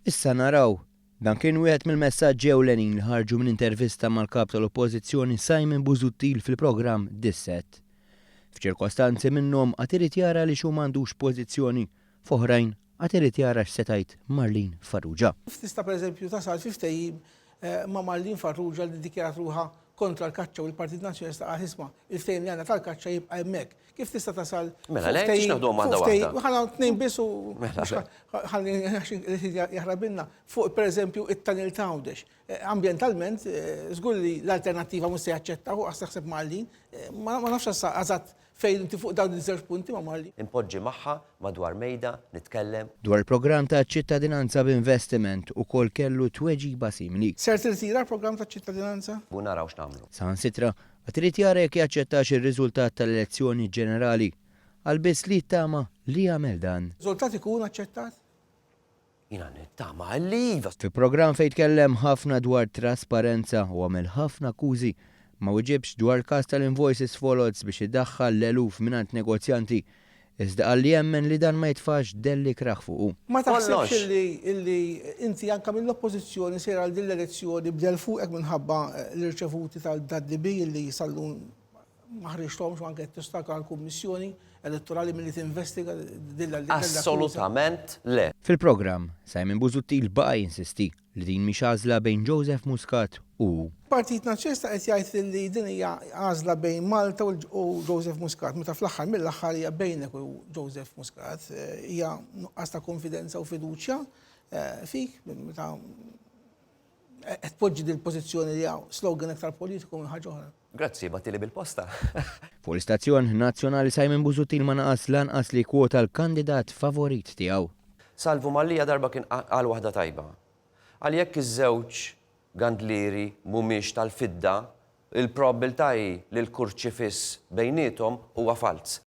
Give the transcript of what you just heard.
Issa naraw. Dan kien wieħed mill-messaġġi ewlenin li ħarġu minn intervista mal-Kap tal-Oppożizzjoni Simon Busuttil fil-programm Dissett. F'ċirkostanzi minnhom għad irid jara għaliex hu m'għandux pożizzjoni, f'oħrajn għad irid jara x'se tgħid Marlene Farrugia. Kif tista' pereżempju tasal fi ftehim ma' Marlene Farrugia li ddikjarat ruħha kontra l-kaċċa u l-Partit Nazzjonalista qal isma' il-ftehim li għandna tal-kaċċa jibqa' hemmhekk. Kif tista' tasal Mela le, tix naħduhom waħda waħda. Ħa tnejn biss u mela, ħalli jaħrabilna fuq pereżempju it-tunnel ta' Għawdex. Eh, ambjentalment, eh, żgur li l-alternattiva mhux se jaċċettaw għax taħseb Marlin, eh, ma nafx eżatt fejn inti fuq dawn iż-żewġ punti ma' Marlin. Inpoġġi magħha madwar mejda, nitkellem. Dwar il-programm ta' ċittadinanza b'investiment ukoll kellu tweġiba simili. Ser tirtira l-programm taċ-ċittadinanza? U naraw x'nagħmlu. Saħansitra, għad irid jara jekk jaċċettax ir-riżultat tal-elezzjoni ġenerali. Qal biss li jittama li jagħmel dan. Riżultat ikun aċċettat? Jiena nittama li iva. Fi programm fejn tkellem ħafna dwar trasparenza u għamel ħafna akkużi, ma wiġibx dwar l-każ tal-invoices foloz biex idaħħal l-eluf mingħand negozjanti, iżda qal li jemmen li dan ma jitfax dell ikrah fuqu. Ma taħsibx illi illi inti anke mill-Oppożizzjoni sejra għal din l-elezzjoni b'dell fuqek minħabba l-irċevuti tal-DB illi sal-lum ma ħriġthomx u anke qed tostakla l-Kummissjoni Elettorali milli tinvestiga din l-akkuża? Assolutament le. Fil-programm, Simon Busuttil baqa' jinsisti li din mhix għażla bejn Joseph Muscat u hu. Partit Nazzjonalista qed jgħid li din hija għażla bejn Malta u Joseph Muscat, meta fl-aħħar mill-aħħar hija bejnek u Joseph Muscat. Hija nuqqas ta' konfidenza u fiduċja fik meta Qed tpoġġi din il-pożizzjoni li hawn slogan iktar politiku minn ħaġa oħra. Grazzi, bagħtili bil-posta. Fuq l-istazzjon nazzjonali Simon Busuttil ma naqas lanqas li jkwota l-kandidat favorit tiegħu. Salvu Mallia darba kien qal waħda tajba. Qal jekk iż-żewġ gandlieri mhumiex tal-fidda, il-probabbiltà hi li l-kurċifiss bejniethom huwa falz.